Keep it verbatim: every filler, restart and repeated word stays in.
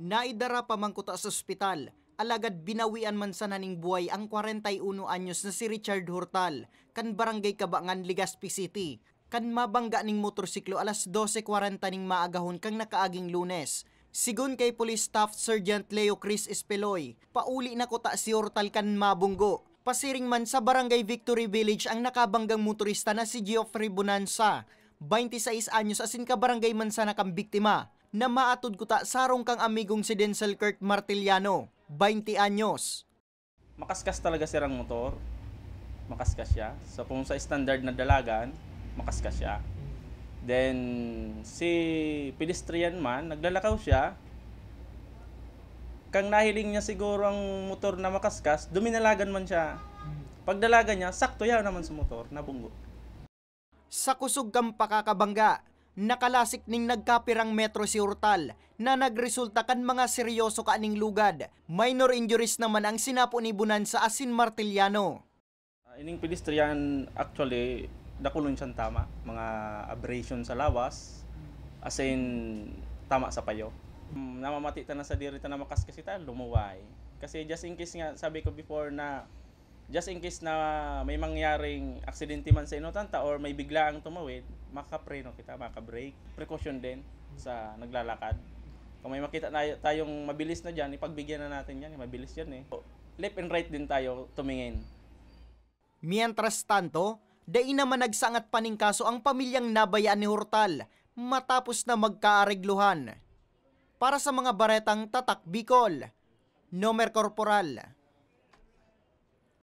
Naidara pa man kuta sa ospital, alagad binawian man sana ning buhay ang kwarenta y uno anyos na si Richard Hortal, kan Barangay Kabangan, Legazpi City, kan mabangga ning motorsiklo alas dose kwarenta ning maagahon kan nakaaging Lunes. Sigon kay Police Staff Sergeant Leo Chris Espeloy, pauli na kuta si Hortal kan mabunggo. Pasiring man sa Barangay Victory Village ang nakabanggang motorista na si Geoffrey Bonanza, twenty-six anyos, asin kabarangay man sana kan biktima, na maatod kuta sa harong kan amigong si Denzel Kurt Martiliano, twenty anyos. Makaskas talaga sirang motor. Makaskas siya. So, kung sa standard na dalagan, makaskas siya. Then, si pedestrian man, naglalakaw siya. Kang nahiling niya siguro ang motor na makaskas, duminalagan man siya. Pagdalagan niya, sakto yaw naman sa motor, nabunggo. Sa kusog kan pakakabangga, nakalasik ning nagkapirang metro si Hortal na nagresulta kan mga seryoso kaning lugad. Minor injuries naman ang sinapo ni Bonanza asin Martiliano. Ah, ining pedestrian, actually, dakulon siyang tama. Mga abrasion sa lawas, as in, tama sa payo. Hmm, namamati ta na sa diri ta na makaskas kita, lumuway. Kasi just in case nga, sabi ko before na, just in case na may mangyaring aksidente man sa inutan ta or may biglaang tumawid, makapreno kita, makabrake. Precaution din sa naglalakad. Kung may makita na tayong mabilis na dyan, ipagbigyan na natin yan. Mabilis yan eh. Left and right din tayo tumingin. Mientras tanto, dai naman nagsangat pa ning kaso ang pamilyang nabayaan ni Hortal matapos na magkaaregluhan. Para sa mga baretang Tatak Bicol, Nomer Corporal.